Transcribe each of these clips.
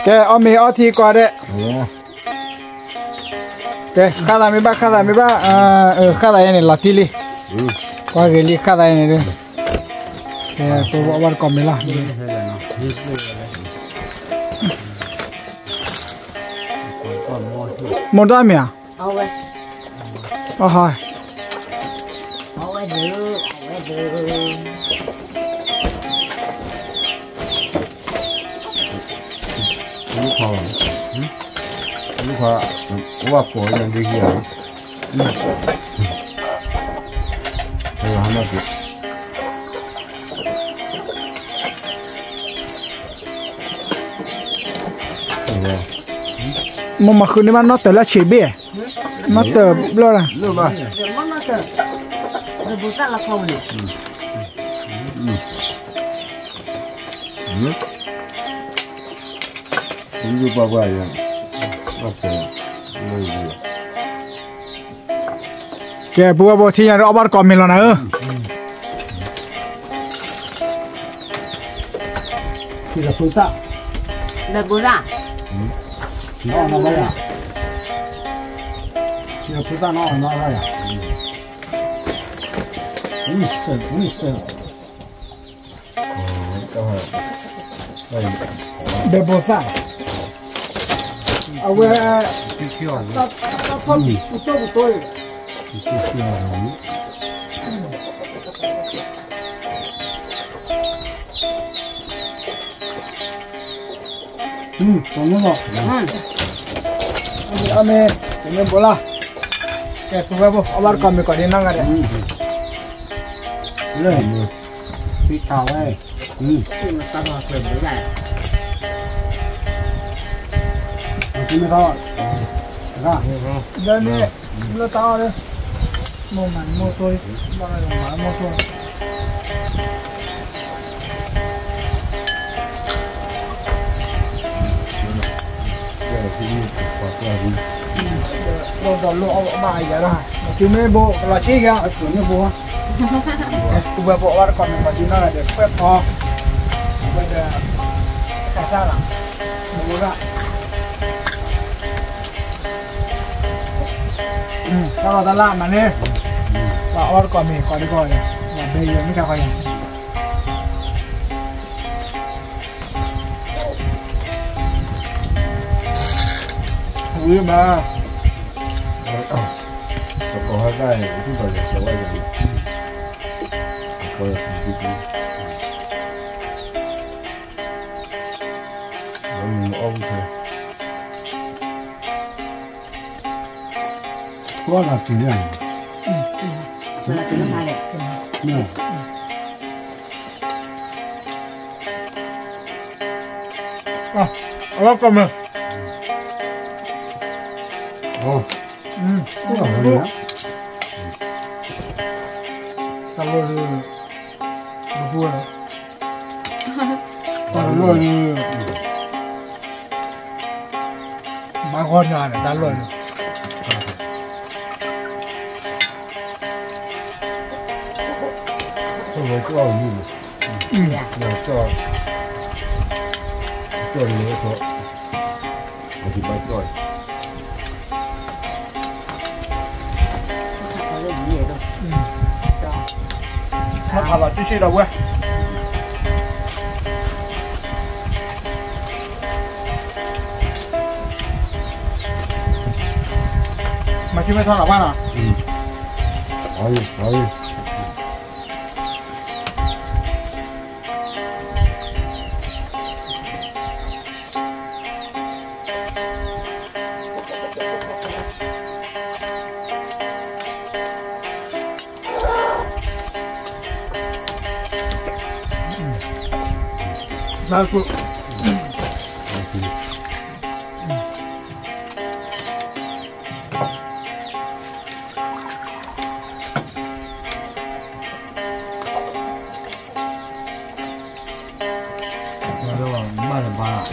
ကဲ အီၣ်မ့ၤအီထံကွၢ်ဒဲး, ကဲ ဃၣ်သးမ့ၢ်ဘၣ် ဃၣ်သးမ့ၢ်ဘၣ်, ဃၣ်သးယဲန့ၣ် လီၤတံၢ်လံ, ကွၢ်ဂ့ၤလံ ဃၣ်သးယဲန့ၣ်ဒုး, ကဲ ပဝဲအီၣ်ဘၣ်တကိးမ့ၤလီၤ, မိၢ်ဒီမ့ၢ်ဧါ, အဟါ လူခါ လူခါ ဝၣ်ကိးလၢဒ်ဟံၣ်ဧါ, ဟါမၢ်က့ၤ, မိၢ်မၤဃုန့ၢ်ဘၣ်နီၢ်တၢၤလၢဆံးဘ့ၣ်, နီၢ်တၢၤဘျီၣ်လၢ ကဲ ပဝဲဘိထံညါဒီးအီၣ်ဘၣ်တကိးမ့ၤလီၤနၤဧၢ, ဘဲဘိသၣ်, အဝဲ တၢ်ထီၣ်ပူၤတိၢ်ပူၤတိၢ်အံၤ, အမ့ၢ် တမ့ၢ်ဘိလၢ်, ကဲ ပဝဲဘိ အီၣ်ဘၣ်တကိးမ့ၤကိးဒ်နီၢ်ဂၤဒဲး, လၢ ဖံထးဝဲ, မ့ၢ်ထီၣ်, လၢန့ၣ် လၢတၢ်အီၣ်လၢ မိၢ်မၤမိၢ်ထိ, ဘၣ်မၤမိၢ်ထိ, ဒီးလိၣ်အီၣ်ဘၣ်အယၤလီၤ, တုၤမ့ၢ်ဘိ ကလီၤဆံက့ၤအီၤ, အစိၤန့ၣ်ဘိ, ပဝဲဘိအီၣ်ဘၣ်တကိးမ့ၤကိးဒ်နီၢ်ဂၤဒဲး ပှဲၤဖီ, ဝဲဒီး တၢ်စၢ်လီၤ, ဘိဒၣ် တၢ်လီၢ်တၢ်လၢ်မၤန့ၣ်, ပှၤအီၣ်တကိးမ့ၤကိးဒ်ကိးဂၤဒဲး, ပှၤဘဲယဲမ့ၢ်တၢ်ဃီယဲ, ဝံၤမး, ပကိးဟဲတၢ်အံၤ ပထံၣ်ဘၣ်ယဲၢ်ကျဲဝဲယဲၢ်, ပကိးယဲၢ်, အီၣ်ဝဲထဲ ကွၢ်လီၤတံၢ်န့ၣ်, အလီၤကမၢ်, တၢ်လီၢ်, တၢ်လီၢ်, ဘၣ်ဂီၢ်ညါန့ၣ် တၢ်လီၢ်န့ၣ်, ကၠီၣ်န့ၣ်, ကၠီၣ်န့ၣ်, မ့ၢ်ဖးလီၤစုဆ့ဒီးဝဲ, မၤစုမ့ၢ်ထီၣ်လီၤဘၣ်နီၤ, ဘၣ်ကိၣ်, ဘၣ်လၢဘၣ်လၢ,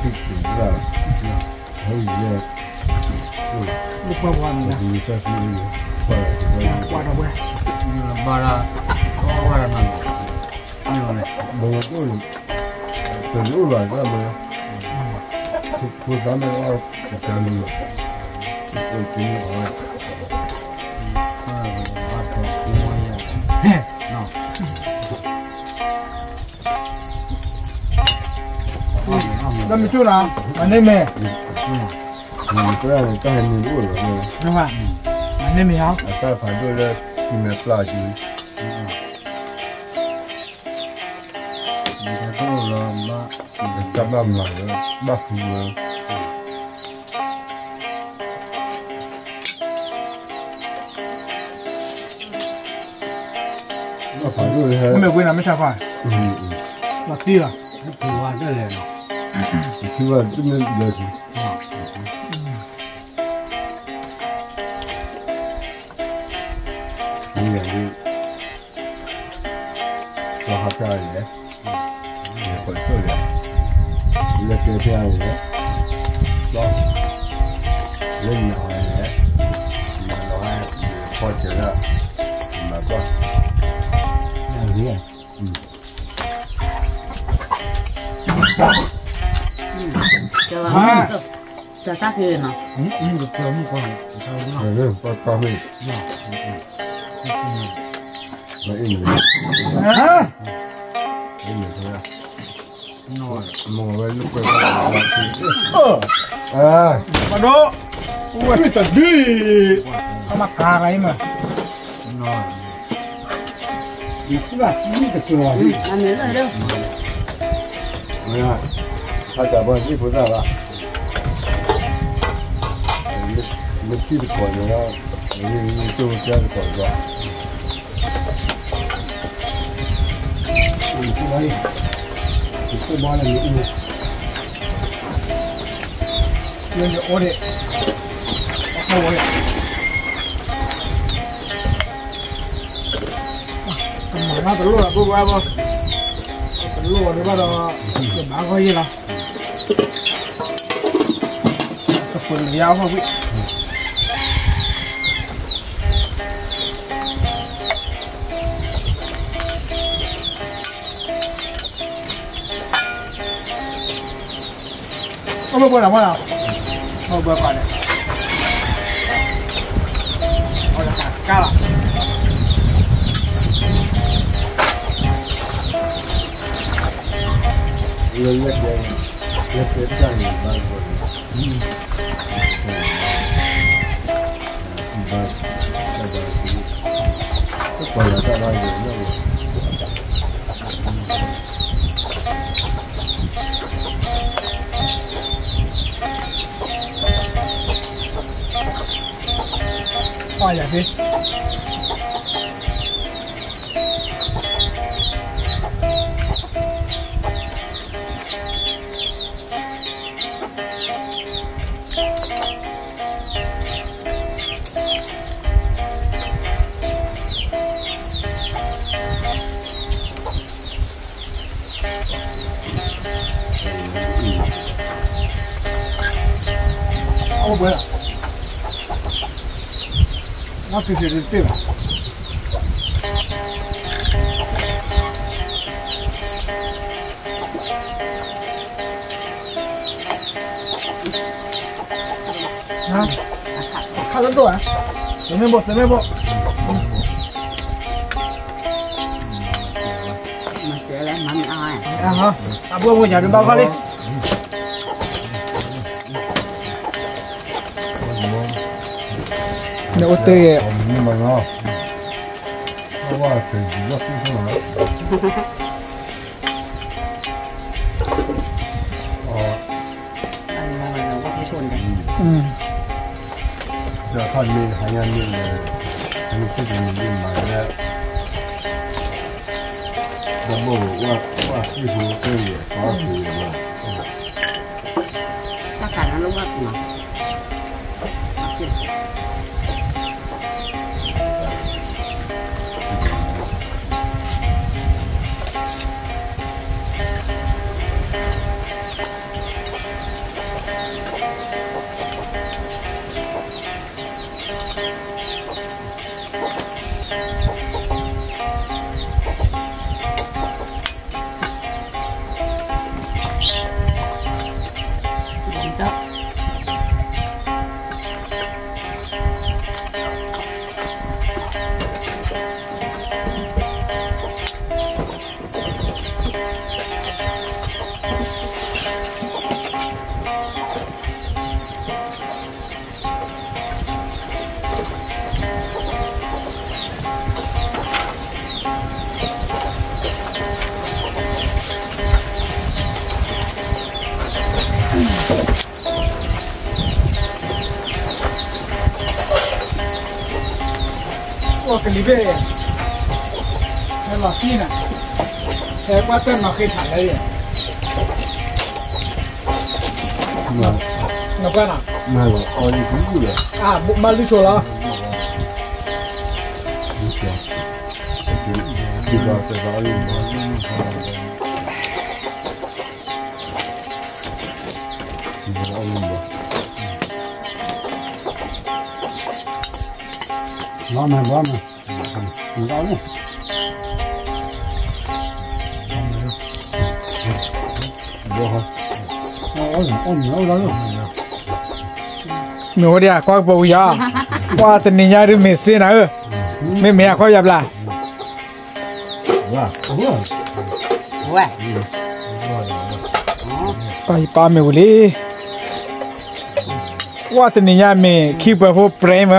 လၢပှၤဝါန့ၣ်, ကွၢ်ဒီးဝဲ, ဘၣ်လၢ, ဘၣ်လၢနၤန့ၣ် ဘၣ်ဒိၣ်န့ၣ် တလိၣ်ဘၣ်တၢ်မၤ, ဖိသၣ်မ့ၢ်အီၣ်တၢ်လူလီၤ, အိၣ်တ့ၢ်အီၣ်ဝဲ, ဘၣ်ထီၣ်ဖိဝါယဲ, လၢမ့ၢ်ကၠိၣ်နီၤ, မၤန့ၢ်မ့ၢ်, တၢ်ဟဲမ့ၢ်အိၣ်လီၤ, မၤန့ၢ်မ့ၢ်ဟီ, အတၢ်ဖးဒိၣ်လၢ ကံမဲာ်ပျၢ်ကံ တၢ်ဘၣ်မၤလၢ ဘၣ်ဃုလၢ ဘၣ်ဖးဒိၣ်လၢ မ့ၢ်ဝ့ၢ်နၤမ့ၢ်ဆါခွါ, လီၤတံၢ်လီၤ, ထံဝါတလဲၣ်နီၤ, ထံဝါတမ့ၢ်ဘျၢထံ, မ့ၢ်ယၤဒ် လီၤဟးဖျါလဲၣ်, လဲၤပှဲၤထိၣ်လဲၣ်, လဲၤကဲဖျါလဲၣ်, လီၤ, လဲၤညၣ်လဲၣ်, မၤလီၤဟဲ, ဖီစၢၤဒၣ်, မၤကွၢ်, တၢ်တၢ်ဖဲနီၤ, ပှၤတၢ်ဖဲ, မ့ၢ်, မ့ၢ်, မ့ၢ်ဝဲလၢပှဲၤ, ပှၤဒိၣ်, ဝဲမ့ၢ်တဒုအံၤ, အမၤခါဂၤအံၤမး, နကဘၣ်စံးကစၢ်, အတၢ်ဘီစံးဖိသၣ်ဘၣ်, မ့ၢ်ထံၣ်တကိးန့ၣ်လီၤ, မ့ၢ်ထံၣ်တကိးန့ၣ်လီၤ, အိၣ်န့ၣ်, အိၣ်န့ၣ်, ကမၤနီတလိၣ်လီၤ ဘိဘိဘိ, တလိၣ်အီၤဒံးဘၣ်ဒီး, ကဘၣ်ဂီၢ်ယဲၢ်လီၤ, တပှဲၤလၢယၤအီၣ်ဝံၣ် အိၣ်ဘၣ်ဘၣ်လီၤမးလီၤ, အိၣ်ဘၣ်ဘၣ်န့ၣ်, အိၣ်လၢတၢ်ကါလီၤ, လၢလၢကျဲ, လၢကျဲတၢ်န့ၣ်ဘၣ်ဂီၢ်န့ၣ်, ဘၣ်, တၢ်ဘၣ်, တၢ်ဘၣ်, အီၣ်ယၤသ့ အိၣ်ဘှဲလီၤ, နက့ၤက့ၤတ့ၢ်ဘၣ် ခါလၢဒိၣ်ဧါ, သမ့ၢ်ဘိ သမ့ၢ်ဘိ, အဘိၣ်အဝဲယၤဒုးဘၣ်ခီလံ, နအိၣ်တ့ၢ်, ဒီးခီၣ်မ့ၢ်ဟါညါမ့ၢ်ဒီး, မ့ၢ်ဆိကမိၣ်မ့ၢ်မၤလၢ, ဒီးဘိၣ်ဝဲ, ဝဲသ့ၣ်ဟူသ့ၣ်ယဲၢ်, ပှၤဟူယဲၢ်လီၤ, တၢ်ခါနၤလၢဝဲပူၤလီၤ. ကလံၤဘ့ၣ်, ဟဲလီၤသံနၤ, ဟဲကွၢ်တၢ်နီၤဃ့ဆၣ်လၢယဲ, နကွၢ်နီၤ, မၤလုၢ်ဆိလီၤ, ဘီမ့ၢ်ဘီမ့ၢ်, မ့ၢ်ဝဲဒၣ်ကွၢ်ကပီၤဝံၤယါ, ကွၢ်တနံၤညါဒုးမ့ၢ်စ့နၤဧၢ, မ့မ့ၢ်အကွၢ်ယါဘျါ, ပၢ်ယပၢ်မ့ၢ်ဝံၤလံ, ကွၢ်တနံၤညါမ့ၢ်ခံပှဲၤဖိပြဲမ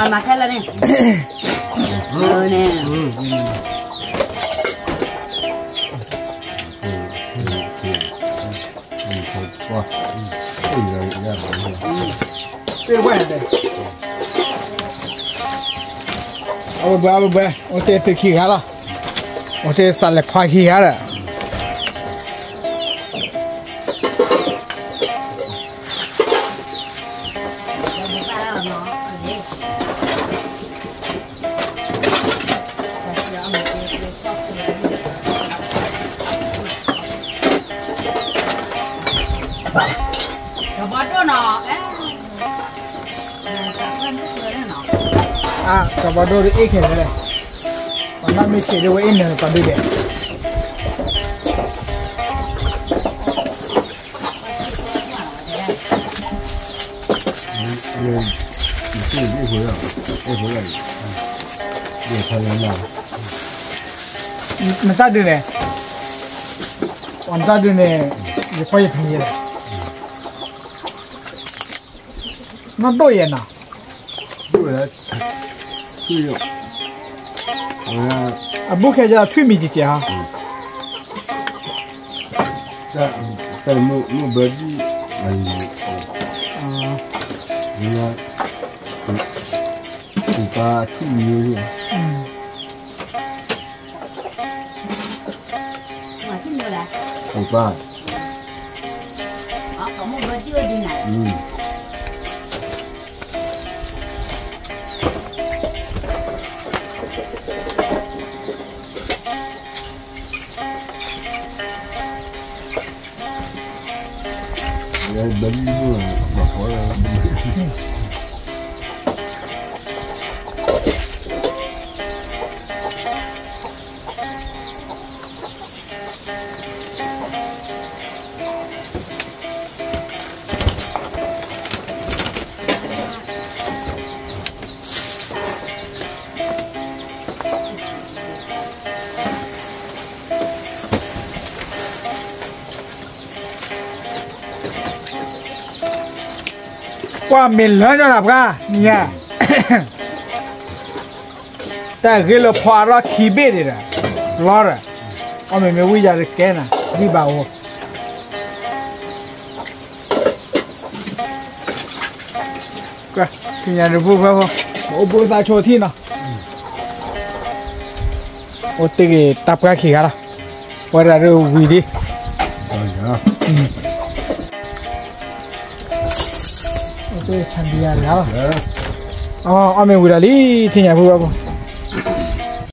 း, မၤခဲလၢာ်န့ၣ်, န့ၣ်, သ့ၣ်ဝဲၢ်, အဝဲဘှဲအဝဲဘှဲ, အိၣ်တ့ၢ်သုခံဂၤလီၤ, အိၣ်တ့ၢ်စးလဲၤခွါခံဂၤဒီး ကဘီဒိၣ်နီၤ, ကဘီဒိၣ်ဒ်အ့ၣ်ခဲလၢာ်, ပှၤနီၢ်မ့ၢ်ဆံးဒ်ဝဲအ့ၣ်နၢၤပှၤဒုဒဲး နတၢ်ဒုးန့ၣ်, နတၢ်ဒုးန့ၣ်, ယဖီယဖံးယဲ, နီၢ်ဒိၣ်ယဲနီၤ, အဘူးခဲယထွံၣ်မံၤကကဲးဟီ, တၢ်မုၢ်ဘၢဒံၣ်, ပၢ်ထွံၣ်မံၤ, ပၢ် ကွၢ်မ့ၢ်လၢညါနၤပှၤ, နညါ, တၢ်ဂ့ၢ်လၢဖီအရီၢ်ခံဘ့ၣ်ဒံးဒီး, လီၤဒီး, အီၣ်မ့ၢ်မ့ၢ်ဝံၣ်ယၤတကဲနၤ, ဝံၣ်ဘၣ်အိၣ် ကညးဒုးဖိဖဲဖိ, အိၣ်ဘှံးသးဆိထံၣ်နီၤ, အိၣ်တ့ၢ်က့ၤတၢ်ပှၢ်ခံဂၤလီၤ, ဝဲဒၣ်ဒုးဝံၤလံ, အိၣ်တ့ၢ်ဆၣ်ဒံးယၤလီၤ, အီၣ်မ့ၢ်ဝံၤဒီးလံ, ကညးဖိဖဲဖိ,